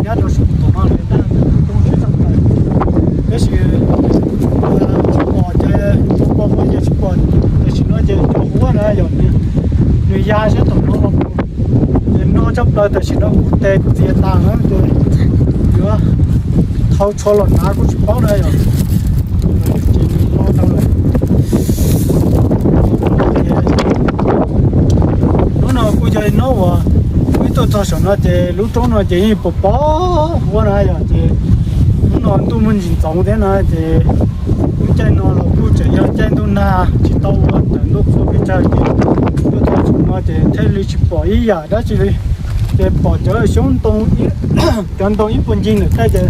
nyob rau saum tod no lawv daj tu siab tshaj plaws. Tab sis tsis pom ces, pom pom ces tsis pom, tam sim no ces cov huab na yog nws ya siab tom no los, ces no tshaj plaws tam sim no kuv tes kuv txiav tas na ces yuav thau tsho los hnav kuj tsis paub na yog ces nws no tau lawm. Hnub no kuj yog ib hnub uas wb tuaj txog saum no ces lub roob no ces yeej pom pom huab na yog ces hnub no ntuj muaj ntsis ntxoov thiab na ces lub caij no los kuj tseem yog caij ntuj nag tsis tau ua tawm ntuj qhua pes tsawg ces tuaj txog saum no ces thiaj li tsis pom ib yam dab tsi li. Ces pom cov xyoob ntoo, cov ntoo ib puag ncig ntawm tej ces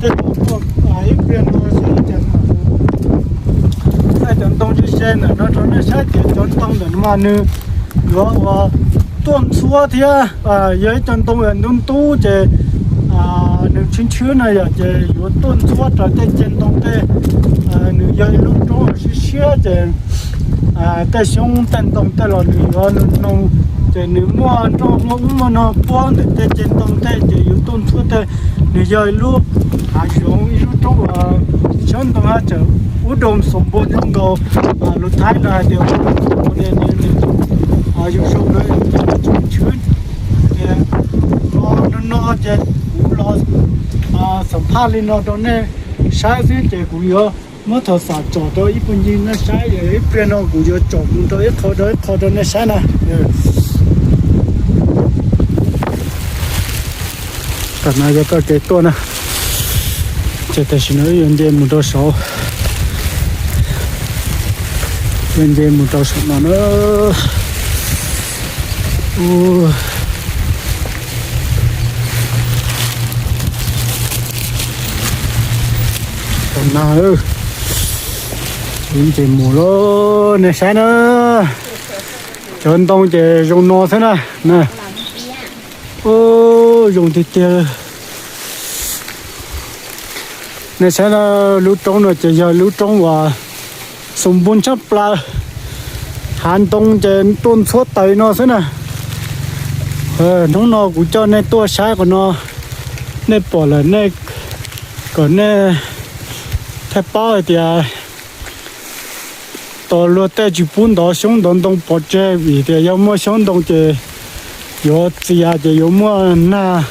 tej zaum tuaj ib pliag no xwb ces thaij cov ntoo ze ze ntawm no rau nej saib ces cov ntoo ntawm no mas nws yuav ua tuaj ntxhuab thiab yog ib co ntoo ntub ntub ces nws tshwb tshwb na yom ces yuav tuaj ntxhuab rau tej ceg ntoo tej. Nws yog ib lub roob siab siab ces tej xyoob tej ntoo tej los nws yuav nws no ces nws muaj nroj muaj ub muaj no puab ntawm tej ceg ntoo tej ces yuav tuaj ntxhuab tej. Nws yog ib lub hav zoov ib lub roob uas xyoob ntoo haj tseem ub doo xoom npua zoo nkaus lus Thaib no hais tias yus zoo no tshwb. Ces no no ces kuv los xam phaj li no rau nej saib xwb ces kuv yuav muab thaum xam tsom rau ib puag ncig nej saib, ib pliag no kuv yuav tsom mus rau ib qho rau ib qho rau nej saib na. Tam no yog txoj kev tuaj na, ces tam sim no wb yuav nce mus rau saud, yuav nce mus rau saum no na. Tam no wb nce mus lawm nej saib na, cov ntoo ces zoo no xwb na. Zoo tiag tiag. Nej saib na, lub roob no ces yog lub roob uas xum npun tshaj plaws, hav ntoo ces tuaj ntxhuab taws no xwb na. Hnub no kuv coj nej tuaj saib qhov no, nej pom lawm nej kom nej thiaj paub hais tias tos luag tej tsis pub ntov xyoob ntov ntoo pov tseg vim tias yog muaj xyoob ntoo ces yuav txias ces yuav muaj nag.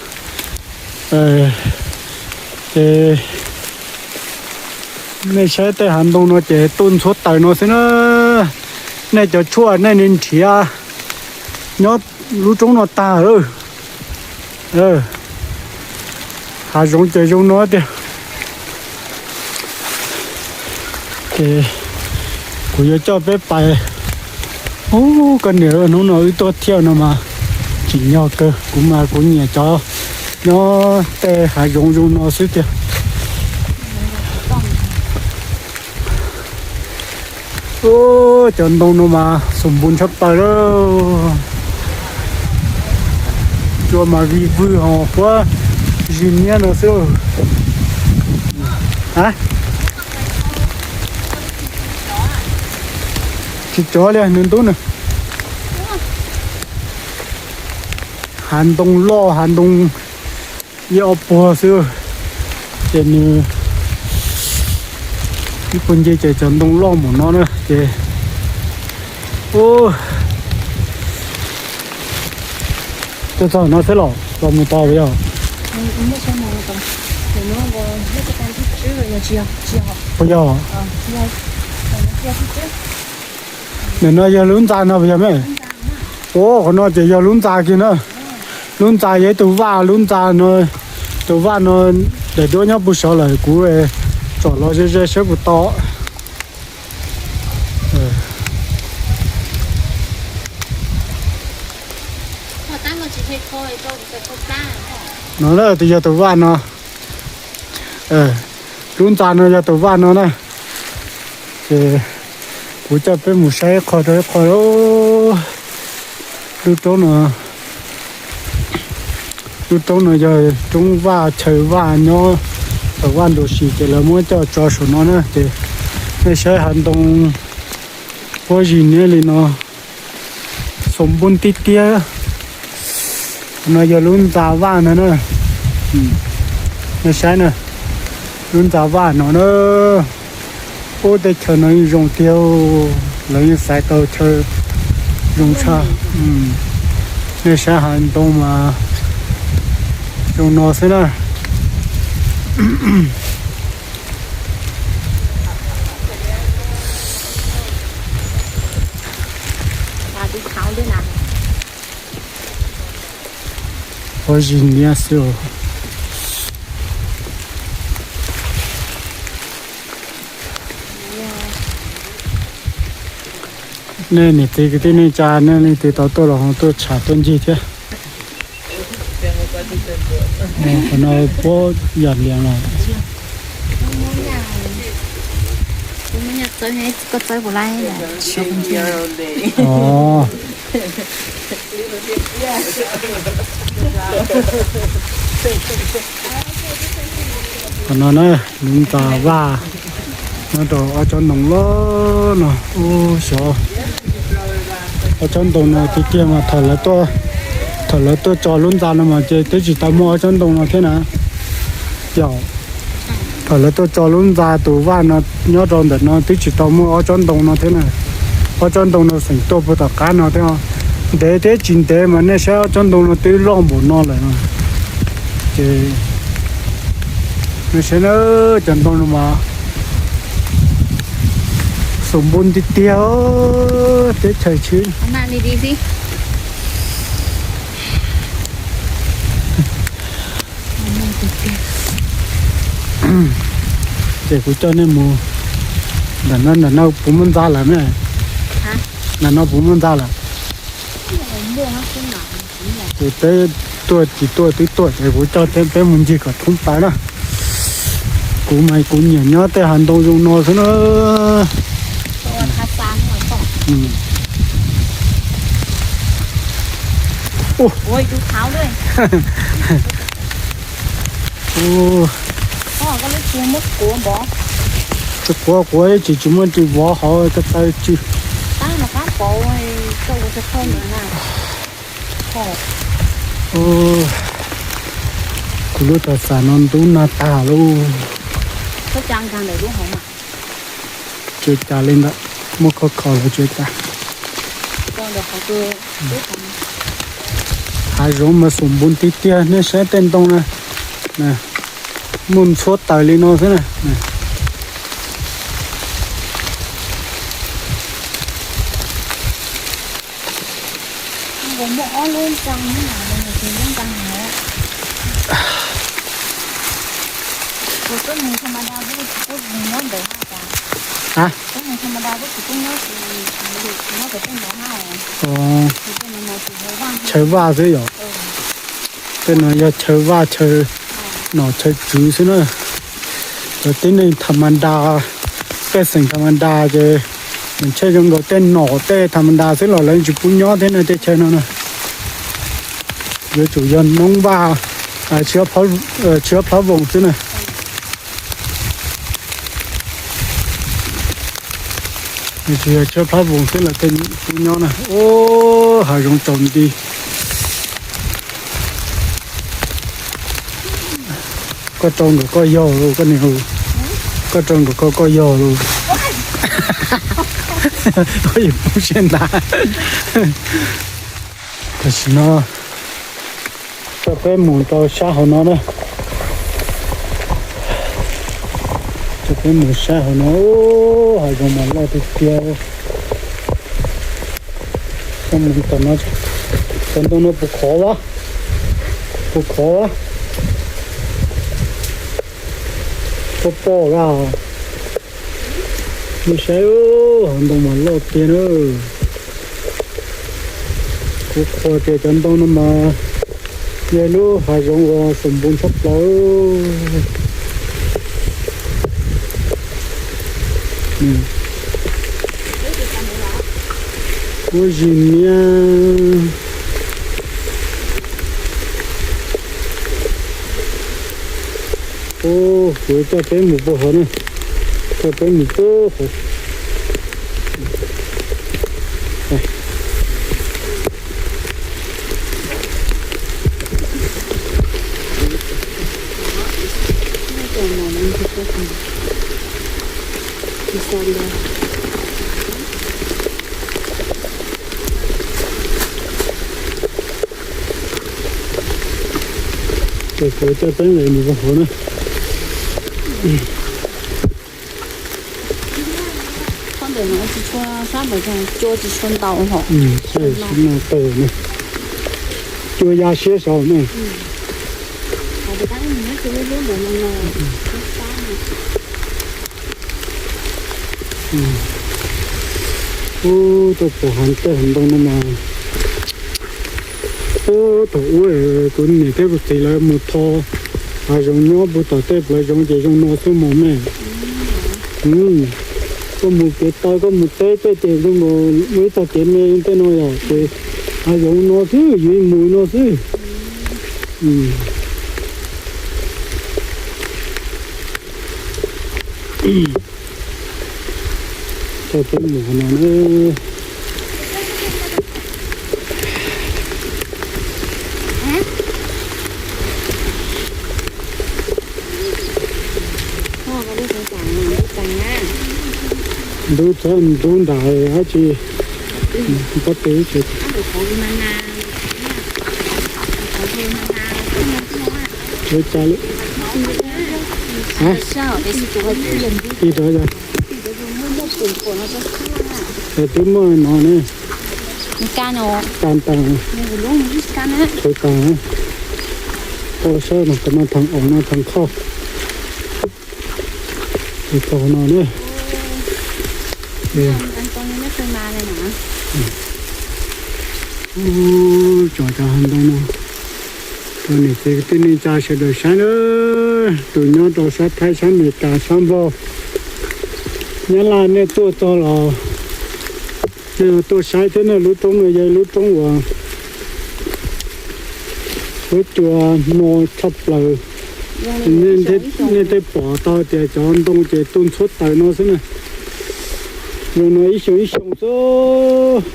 Ces nej saib tej hav ntoo no ces tuaj ntxhuab taws no xwb na. Nej cov tshuaj nej nrhiav nyob lub roob no tag lawm. Hav zoov ces zoo no tiag. Ces kuv yuav coj peb pais. Ub, koj niam, hnub no wb tuaj thiaj no mas tsim nyog kawg, kuv mas kuv nyiam cov nyob tej hav zoov zoo no xwb tiag. Cov ntoo no mas xum npun tshaj plaws lawm. Cua mas vig vwg ho puab zis niab no xwb. Tsis cov li nws ntub na. Hav ntoo loj hav ntoo ib ob puag xwb. Ces nws ib puag ncig ces cov ntoo loj npaum no na ces. Tuaj txog no xwb los los mus tod yog? Puas yog? Nim no yog lub ntxa no puas yog me? Ua, qhov no ces yog lub ntxa kiag na. Lub ntxa yog ib tug vaj, lub ntxa no, tus vaj no daim duab nyob puag saud lawm, kuv tsom los ze ze saib puas tau. No na, tus yog tus vaj no. Lub ntxa no yog tus vaj no na. Ces kuv coj peb mus saib ib qho rau ib qho. Lub roob no, lub roob no yog roob vaj chaw vaj nyob, tau vaj nrau si ces lawv muab coj tso saum no na ces nej saib hav ntoo puab zis niab li no, xum npun tiag tiag. No yog lub ntxa vaj no na. Nej saib na, lub ntxa vaj no na, ub, teb chaws no yeej zoo tiag, lawv yeej xaiv tau chaw zoo tshaj. Nej saib hav ntoo mas zoo no xwb na. Ua zis niab xwb. Nej niam txiv kwv tij neej tsa, nej leej twg tau tuaj los ho tuaj tsham tuaj ncig thiab. Qhov no puab yam lias los. Qhov no na, lub ntxa vaj nyob rau ob tsob ntoo loj no. Ub, xyov ob tsob ntoo no tiag tiag mas thaum lawv tuaj, thaum lawv tuaj tso lub ntxa no mas ces twb tsis tau muaj ob tsob ntoo no thiab na. Yog thaum lawv tuaj tso lub ntxa tus vaj no nyob rau ntawm no twb tsis tau muaj ob tsob ntoo no thiab na. Ob tsob ntoo no xeem tuaj puag tom qab no thiab. Ntev thiab tsis ntev mas nej saib ob tsob ntoo no twb loj npaum no lawm. Ces nej saib na, cov ntoo no mas xum npu ntiag tiag, teb chaws tshwj. Ces kuv coj nej mus ntawm no, ntawm no puas muaj ntxa lawm ne? Ntawm no puas muaj ntxa lawm? Ces peb tuaj tsis tuaj twb tuaj ces kuv coj peb mus ncig kom thoob plaws na. Kuv mas kuv nyiam nyob tej hav ntoo zoo no xwb na. Tus quav quav ib tsis tsis muaj ris vov hauv ko taw tsw. Kuv lub tog xav no ntub nag tag lauj. Tsuav cas li ntawd, muab khov kho los tsuav cas. Hav zoov mas xum npu tiag tiag, nej saib tej ntoo na, muaj ntxhuab taws li no xwb na. Chaw vaj xwb yom. Tej no yog chaw vaj, chaw nom chaw tswv xwb na. Cov tib neeg tham ma da, pej xeem tham ma da ces ntshe zoo nkaus tej nom tej tham ma da xwb los lawv tsis pub nyob thiab na tej chaw no na. Yuav tsum yog noob vaj, tshiab plab voos xwb na. Yuav tsum yog tshiab plab voos xwb los thiaj pub nyob na. Ub, hav zoov tsaus nti. Koj rau nkawd koj yog lauj, koj niam, koj rau nkawd koj, koj yog lauj. Koj yuav poob siab ntag. Tam sim no coj peb mus rau sab hauv no na. Coj peb mus sab hauv no, hav zoov mas loj tiag tiag. Cov ntoo no puas khov a? Puas khov a? Poj poj a. Nej saib, hav ntoo mas loj tiag na. Kuv qhuas tias cov ntoo no mas yog lub hav zoov uas xum npu tshaj plaws. Ua zis niab. Kuv coj peb mus puag hauv na, coj peb mus puag hauv. Ces kuv coj peb nqis mus rau hauv na. Tsob ntawm no tsis tshua sab npaum, cua tsis tshua ntau hos. Cua ya siab saud ne. Ub, tuaj pom hav tej hav ntoo no mas, ub, thaum ub kuv niam thiab kuv txiv lawv mus tho hav zoov nyob puag tom tej plawv zoov ces zoo no xwb mog me. Koj mus kev taw koj mus teb tej ces zoo nkaus ua ib txoj kev me tej no yom, ces hav zoov no xwb, yus mus no xwb. Coj peb mus no na. Ntub txhob ntub nram dab tsi, pob tw. Tig rov, twb muaj no ne. Ka ntawd, qhwv tas, koj saib no, koj mas theem oos no theem khoj. Tus tog no na. Ub, tso cov hav ntoo no rau niam txiv kwv tij neej tsa sawv daws saib na. Tus nyob rau sab Thaib, sab Amelikas, sab Nplog, Nyab Laj, nej tuaj txog los nej tuaj saib thiab na. Lub roob no yog ib lub roob uas huab cua hmo tshaj plaws. Nej thiaj pom tau tias cov ntoo ces tuaj ntxhuav taws no xwb na. Zoo no ib xyoo ib xyoo xwb.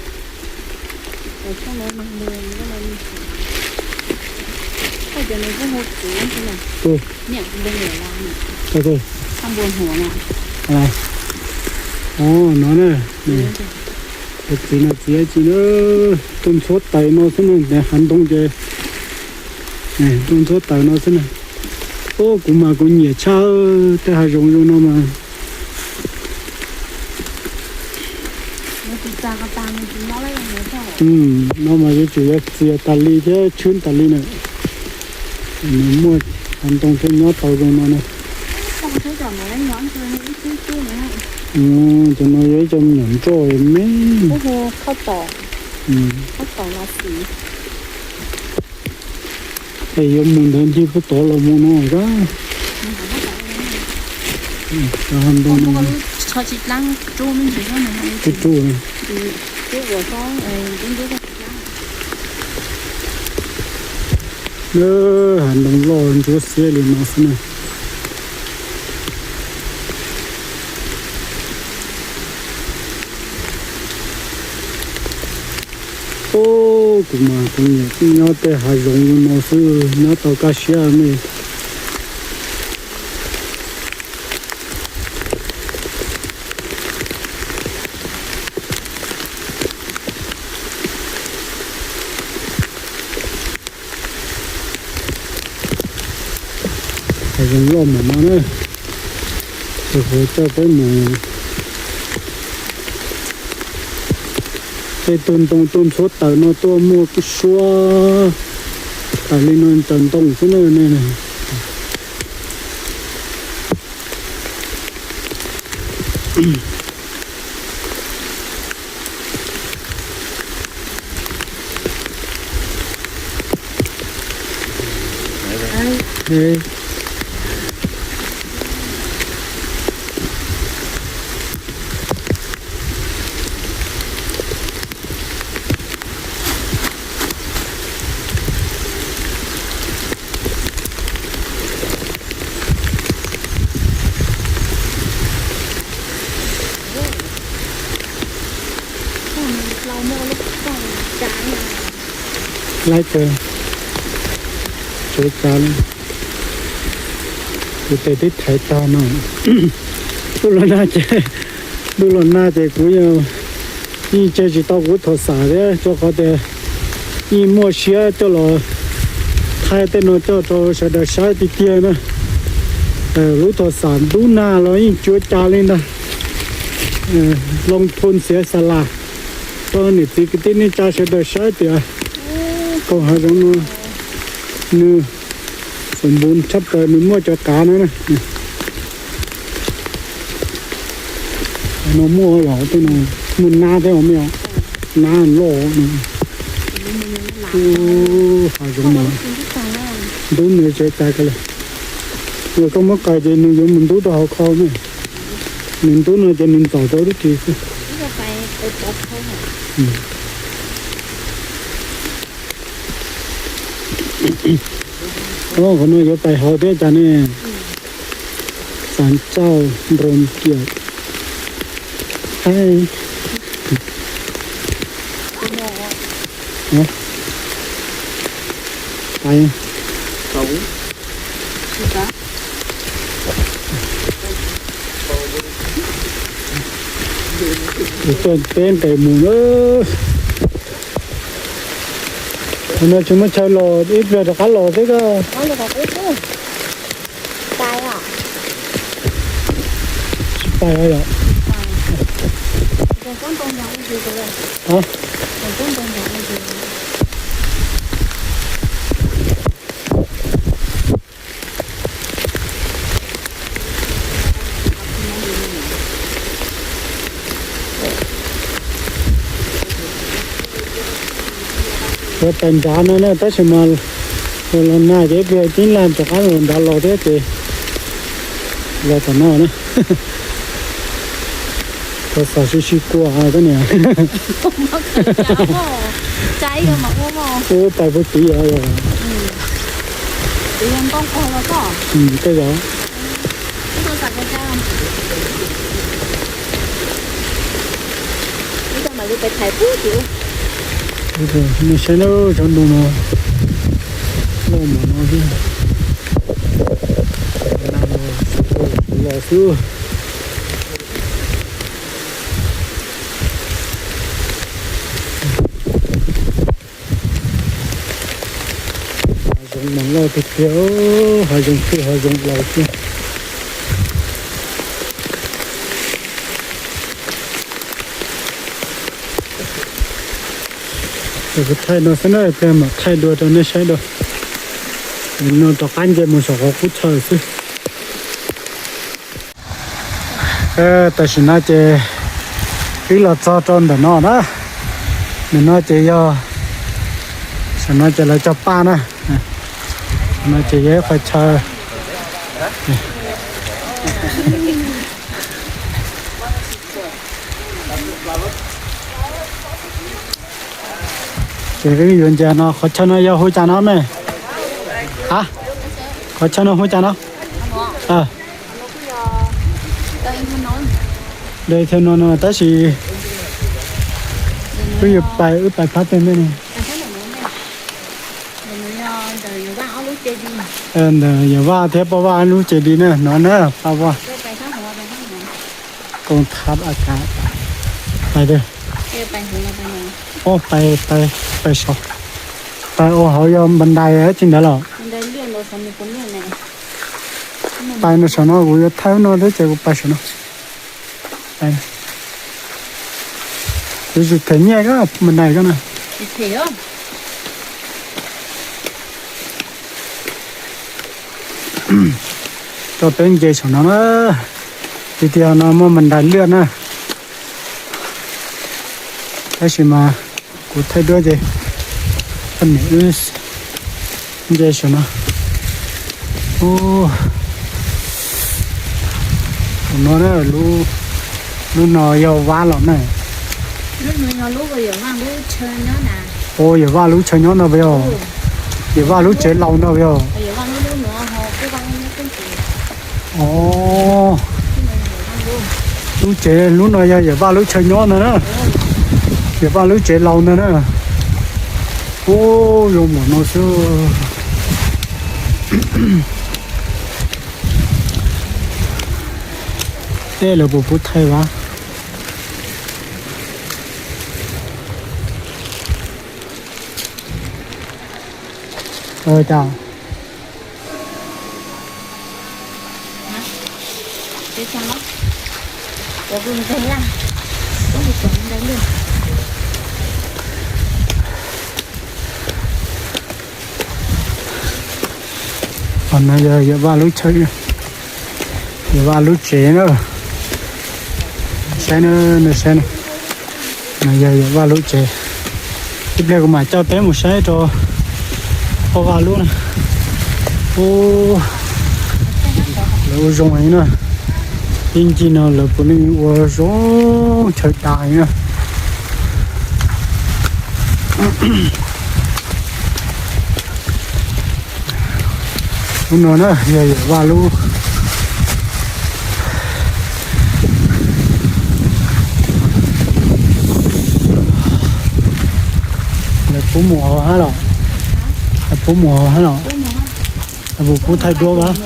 No na, txiv no txiv tsis na, tuaj ntxhuav taws no xwb na, hav ntoo ces tuaj ntxhuav taws no xwb na. Ub, kuv mas kuv nyiam tshaj tej hav zoov zoo no mas. No mas yuav tsum yuav txias tas li thiab tshwb tas li na. Nws muaj hav ntoo thiaj nyob tau zoo no na. Cov no yog ib co me nyuam nroj me. Es yuav mus ntawd ncig puag tod los mus no a. Cov hav ntoo no tsuj tsuj. Hav ntoo loj ntsuab xiab li no xwb na. Ub, kuv mas kuv nyiam nyob tej hav zoov zoo no xwb, nyob tau kaj siab ne. Hav zoov loj npaum no na, ces kuv coj peb mus. Tej tug ntoo tuaj ntxhuav taws no tuaj muaj suab tas li no, taws ntoo xwb na. Laib tawv, tsuav tsav li. Kuv tes twb thaiv tag no. Ntuj los nag ces, ntuj los nag ces kuv yeej tseg tsis tau kuv thaum xam thiab, rau qhov tias yeej muaj siab coj los thaij tej no coj rau sawv daws saib tiag tiag na. Lub thaum xam ntub nag los yeej cuav cas li ntag. Loo thoo xiav xa las rau niam txiv kwv tij neej tsa sawv daws saib tias koom hav zoov no nws xam npuv tshaj plaws, nws muaj cov kav no na. No muaj los tej no, muaj nab thiab os, nab loj no. Hav zoov no ntub nws tsev tas ko li. Yog koj muab qais ces nws yuav mus ntub rau hauv kho ne. Nws ntub no ces nws ntxaum rau lub ris xwb. Qhov no yuav pais hauv thiab cas ne. Xav tsauj nroo kiag. Tus tuaj peb nqes mus na. Qhov no tsis muaj chaw los, ib pliag rov qab los xwb koj. Tsis pais yom. Yuav pais nrad no na, tab sis mas los nag ces ib pliag tib laj rov qab los nrad los thiab ces los tom no na. Tau xav sib sib kua koj niam. Ub, pais puag tid os. Tej zaum. Nej saib lub cov ntoo no, loj npaum no thiab. Nag los xwb. Hav zoov mas loj tiag tiag, hav zoov twg hav zoov laus xwb. Kuv thaij no xwb na, pliag mam thaij dua rau nej saib dua. No rov qab nce mus saum qhov qub chaw xwb. Tam sim no ces wb los txog rau ntawm no na. Ntawm no ces yog, saum no ces lawv cog paj na. No ces yog ib qhov chaw. Ces wb yuav nce no, qhov chaw no yog hu cas no me? A, qhov chaw no hu cas no? Dai thaj no no tab sis wb yuav pais, wb pais phab tej me no. Ntawm Yawm Vaj thiab Paj Vaj lub cev di na, no na Paj Vaj. Koom thab a kav. Pais, pais, pais saum, pais ua hauv yog npas ntais tsis ntawd los? Pais no saum no kuv yuav thawb no thiab ces kuv pais saum no. Kuv tsis them nyiaj koj npas ntais koj na. Rau peb nce saum no na. Tiag tiag no muaj npas ntais liaj na. Tab sis mas kuv thaij duab ces poj niam wb nce saum no. Tus no, lub no yog Vaj los na. Ua Yawm Vaj lub chaw nyob no puas yog? Yawm Vaj lub tsev laus no puas yog? Lub tsev lub no yog Yawm Vaj lub chaw nyob ntag na. Yawm Vaj lub tsev laus ntag na. Ub, zoo npaum no xwb. Lawv puas pub thaij vas? Cas Qhov no yog Yawm Vaj lub chaw, Yawm Vaj lub tsev na. Saib na, nej saib na, no yog Yawm Vaj lub tsev. Ib pliag kuv mam coj peb mus saib rau Poj Vaj lub na. Ub, lawv ua zoo heev na. Ib ncig no lawv puav leej ua zoo chaw dav heev na. Lub no na yog Yawm Vaj lub. Lawv pub mus hauv hab los? Lawv pub mus hauv hab los? Lawv puas pub thaij duab vas?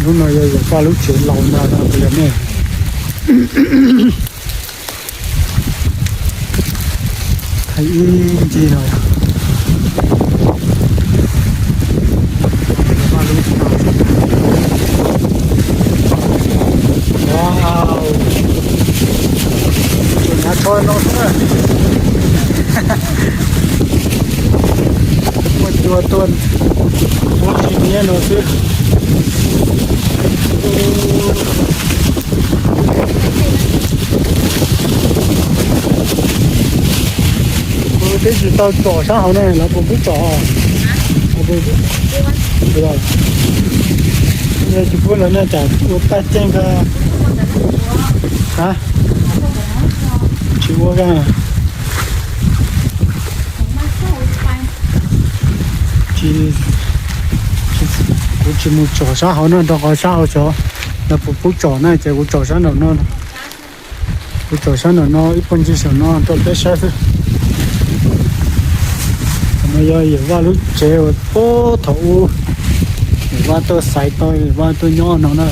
Lub no yog Yawm Vaj lub tsev laus ntag no puas yog ne? Thaij ib ncig no. Wow, tsuas hnav tsho no xwb na. Muaj cua tuaj pub tsis nyiab no xwb. Kuv twb tsis tau tsom sab hauv ne, lawv puas pub tsom? Yog tsis pub lawv nej tsam ua taj ceeb kawg. Ha? Tsis ua kawg. Kuv tsis mus tsom sab hauv no, rau qhov sab hauv xyov lawv puas pub tsom na, ces kuv tsom sab nraum no. Kuv tsom sab nraum no ib puag ncig saum no rau peb saib xwb. Qhov no yog Yawm Vaj lub tsev uas puag thaum ub Yawm Vaj tuaj xaiv tau, Yawm Vaj tuaj nyob no na.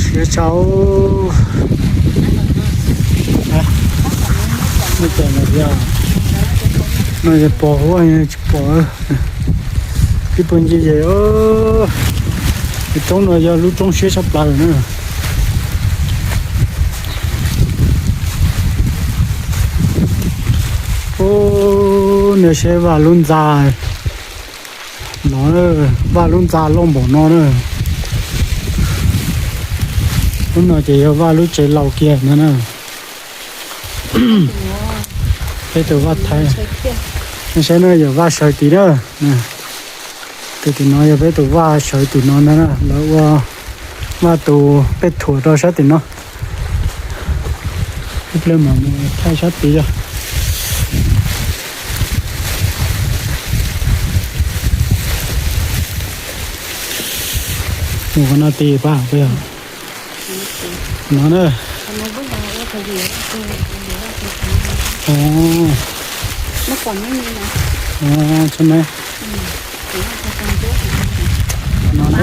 Siab tshaj. No yog pos huab tsis pom. Ib puag ncig ces, roob no yog lub roob siab tshaj plaws na. Ub, nej saib Vaj lub ntxa no, Vaj lub ntxa loj npaum no na. Lub no ces yog Vaj lub tsev laus kiag no na. Peb tus Vaj Thaib, nej saib na, yog Vaj sawv tim na. Tus tim no yog peb tus Vaj sawv tim no na, lawv ua Vaj tus pej thuam rau sab tim no. Ib pliag mam mus thaij sab tid yog. Mus qhov no tid pab puas yog? No na. Tshaj me. No na.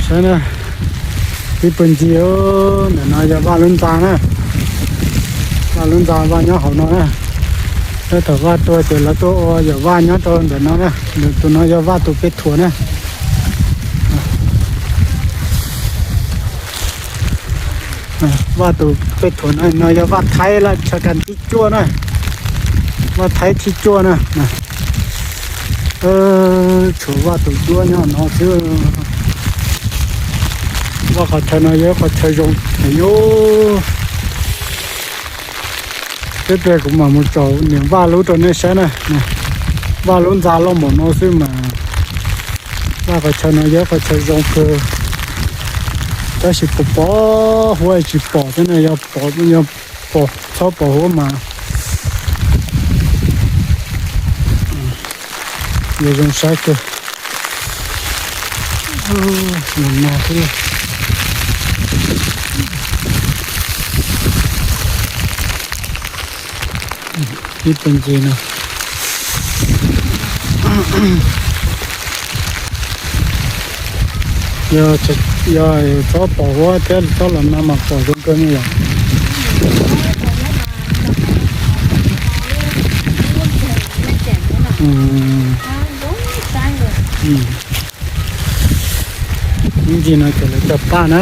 Saib na, ib puag ncig ntawm no yog Vaj lub ntxa na. Vaj lub ntxa, Vaj nyob hauv no na. Peb thaum Vaj tuag ces lawv tuaj ua Yawm Vaj nyob rau ntawm no na. Tus no yog Vaj tus pej thuam na. Vaj tus pej thuam no, no yog Vaj Thaib lawv chaw kas thib cuaj na. Vaj Thaib thib cuaj na. Tshuav Vaj tus duab nyob no xwb. Vaj qhov chaw no yog ib qhov chaw zoo heev. Peb pliag kuv mam mus tsom niam Vaj lub rau nej saib na. Vaj lub ntxa loj npaum no xwb mas Vaj qhov chaw no yog ib qhov chaw zoo kawg. Tab sis pos pos huab tsis pom thiab na, yog pom, yog pom txhob pos huab mas Yog zoo saib kawg. Los nag xwb. Ib tug ntses no. Yog, yog tsob pom huab thiab tsob los no mas pom zoo kawg ne yom. Ib ntsis no ces lawv cog paj na.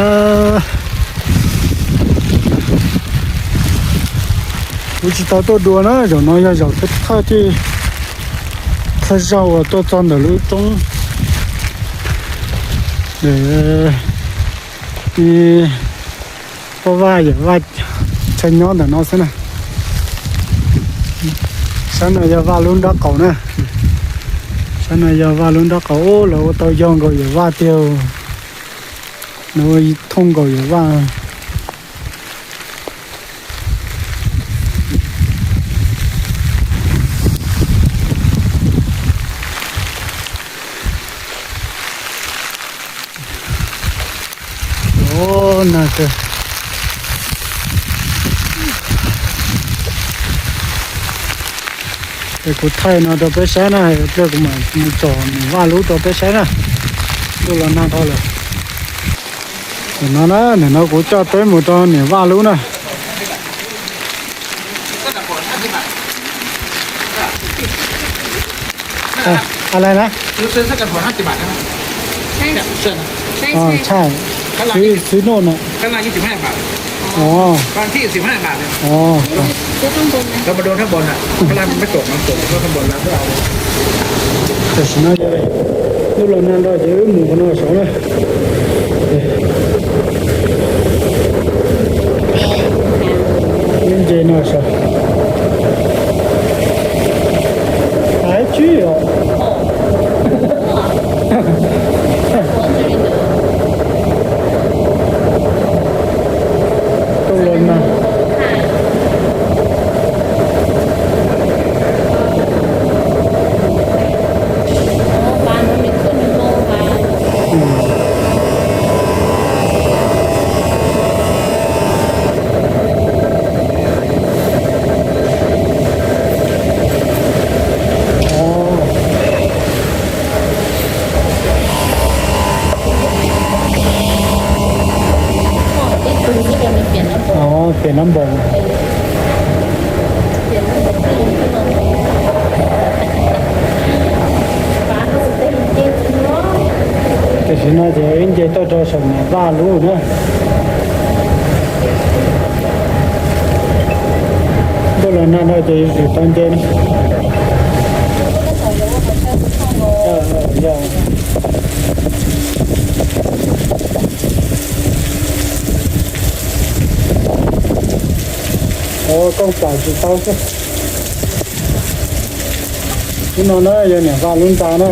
Kuv tsis tau tuaj dua na, zaum no yog zaum thawj thawj thiaj thawj zaug uas tuaj txog ntawm lub roob. Poj Vaj yawm Vaj tshaj nyob ntawm no xwb na. Sab no yog Vaj lub nrob qaum na. Sab no yog Vaj lub nrob qaum, ub, lawv ua tau yog nkaus yawm Vaj tiag. Lawv ua thooj nkaus yawm Vaj. Os, nag kawg. Es kuv thaij no rau peb saib na, pliag kuv mam mus tsom niam Vaj lub rau peb saib na. Ntuj los nag dhau lawm. Nim no na, nim no kuv coj peb mus rau niam Vaj lub na.อะไรนะ ใช่ ใช่ ซื้อ ซื้อโน่นน่ะ อ๋อ อ๋อ เรามาโดนข้างบนน่ะ ข้างล่างมันไม่ตก มันตกก็ข้างบนเราก็เอา Tam sim no ces ntuj los nag nrho ces wb mus qhov no saud na. Ib ntses no saud. Hais tsib os. Ntuj los nag. Ov, pem nab npoo. Tam sim no ces wb nce tuaj rau saum niam Vaj lub na. Ntuj los nag no ces tsis tau nce na. Ov, koj plam tsis tau xwb. Lub no na yog niam Vaj lub ntxa na.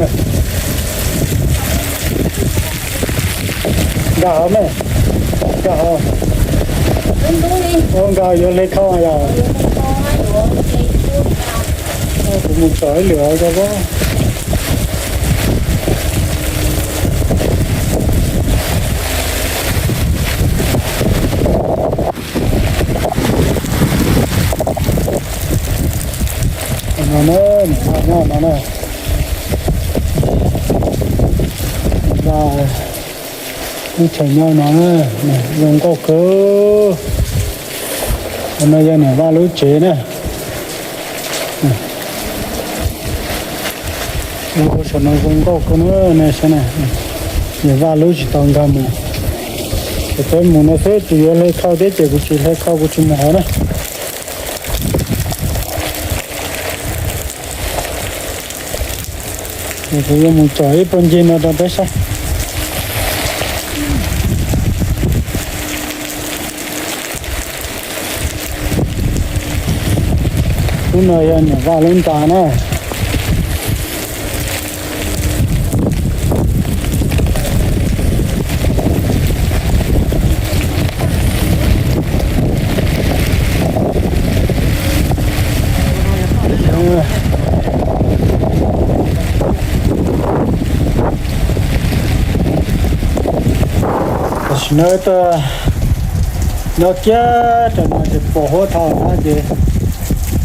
Nkag hauv me, nkag hauv. Ua nkag yuav hle khau yog. Kuv mus tsom ib lwm ko. No na, niam Vaj nyob no na. Vaj lub chaw nyob no na, zoo nkauj kawg. No yog niam Vaj lub tsev na. Lub saum no zoo nkauj kawg na, nej saib na. Niam Vaj lub tsis tau nkag mus. Ces peb mus no xwb, tus yuav hle khau thiab ces kuv tsis hle khau, kuv tsis mus hauv na. Ces kuv yuav mus tsom ib puag ncig no rau peb saib. Lub no yog niam Vaj lub ntxa na. Tam sim no wb tuaj nyob kiag rau no ces pos huab dhau na ces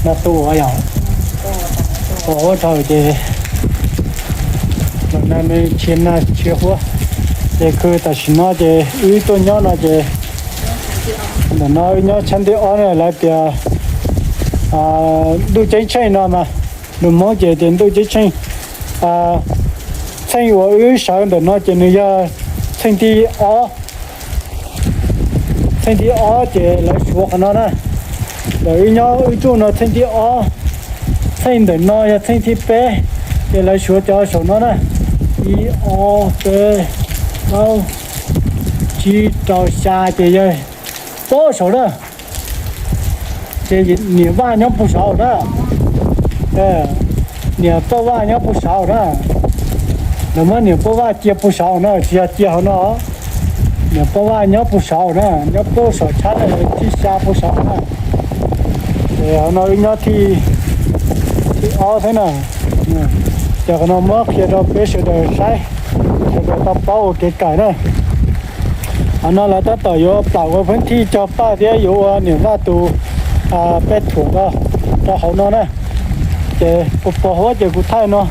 no tu yog pos huab dhau ces los na me ntshiab na ntshiab huab. Ces khw tam sim no ces wb tuaj nyob no ces ntawm no wb nyob tshab ntiab ob na lawv tias ntuj ceeb tsheej no mas, lus Hmoob ces tias ntuj ceeb tsheej. Txheej uas wb sawv ntawm no ces nws yog txheej thib ob. Txheej thib ob ces lawv suav qhov no na. Ntawm wb nyob wb tsuj no txheej thib ob, txheej ntawm no yog txheej thib peb, ces lawv suav cov saum no na. Ib ob peb plaub tsib rau xya ces yog plaub saum na. Ces niam Vaj nyob puag saud na. Niam Poj Vaj nyob puag saud na. Lawv muab niam Poj Vaj cia puag saud na, tsis yog cia hauv no. Niam Poj Vaj nyob puag saud na, nyob puag saum tshab thib xya puag saud na. Ces hauv no wb nyob thib ob xwb na. Ces qhov no muab qhia rau peb sawv daws saib, sawv daws tau paub ua kev kawm na. Qhov no lawv tab tom yuav plam ua pheeb thij cog paj thiab yuav ua niam Vaj tus peb thuam rau hauv no na. Ces pos huab ces kuv thaij no.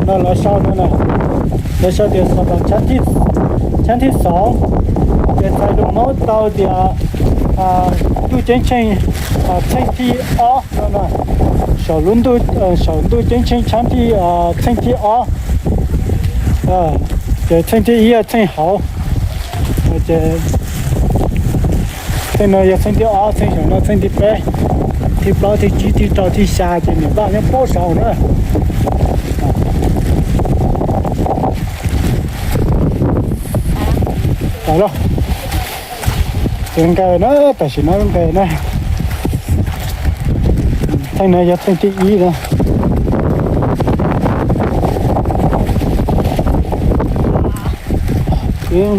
No lawv sau no, lawv sau tias xov toom tshab thib xoov, ces txhais lus Hmoob tau tias ntuj ceeb tsheej txheej thib ob no. Saum lub ntuj, saum ntuj ceeb tsheej tshab thib, txheej thib ob. Ces txheej thib ib yog txheej hauv. Ces txheej no yog txheej thib ob, txheej saum no txheej thib peb, thib plaub, thib tsib, thib rau, thib xya ces niam Vaj nyob puag saud na. Tawm los, ces nqes na, tam sim no nqes na. Txheej no yog txheej thib ib na.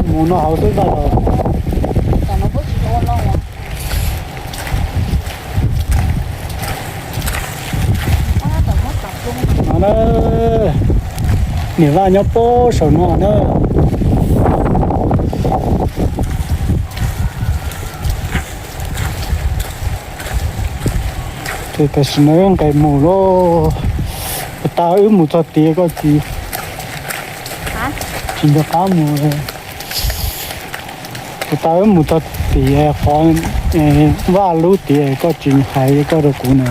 Mus no hauv xwb ntag los. No na, niam Vaj nyob puag saum no na. Ces tam sim no wb nqes mus lauj. Puas tas wb mus txog tid koj tsis, tsis nco qab mus. Puas tas wb mus txog tid qhov Vaj lub tid koj tsis hais koj rau kuv na.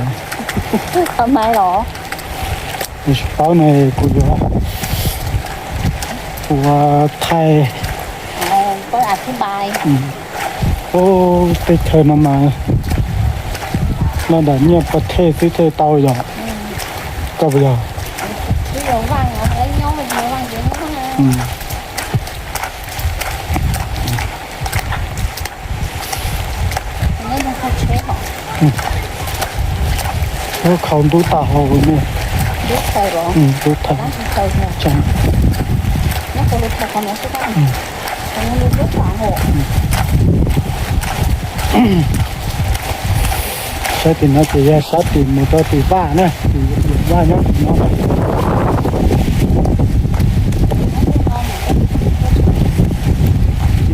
Kuv tsis paub na, kuv yuav, kuv thaij. Ub, teb chaws no mas los ntawm nyiaj pov thej xwb thiaj tau yog, koj puas yog? Lub khau ntub tag hauv ne. Ntub tag. Sab tim no ces yog sab tim mus rau tim Vaj na, tim Vaj nyob tim no.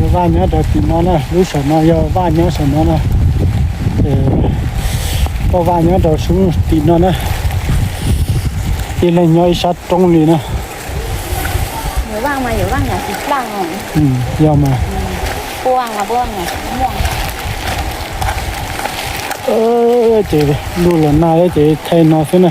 Yog Vaj nyob rau tim no na, lub saum no yog Vaj nyob saum no na. Ces Poj Vaj nyob rau sub tim no na. Ib leeg nyob ib sab roob li na. Yog mas, ces luj los nag ces thaij no xwb na.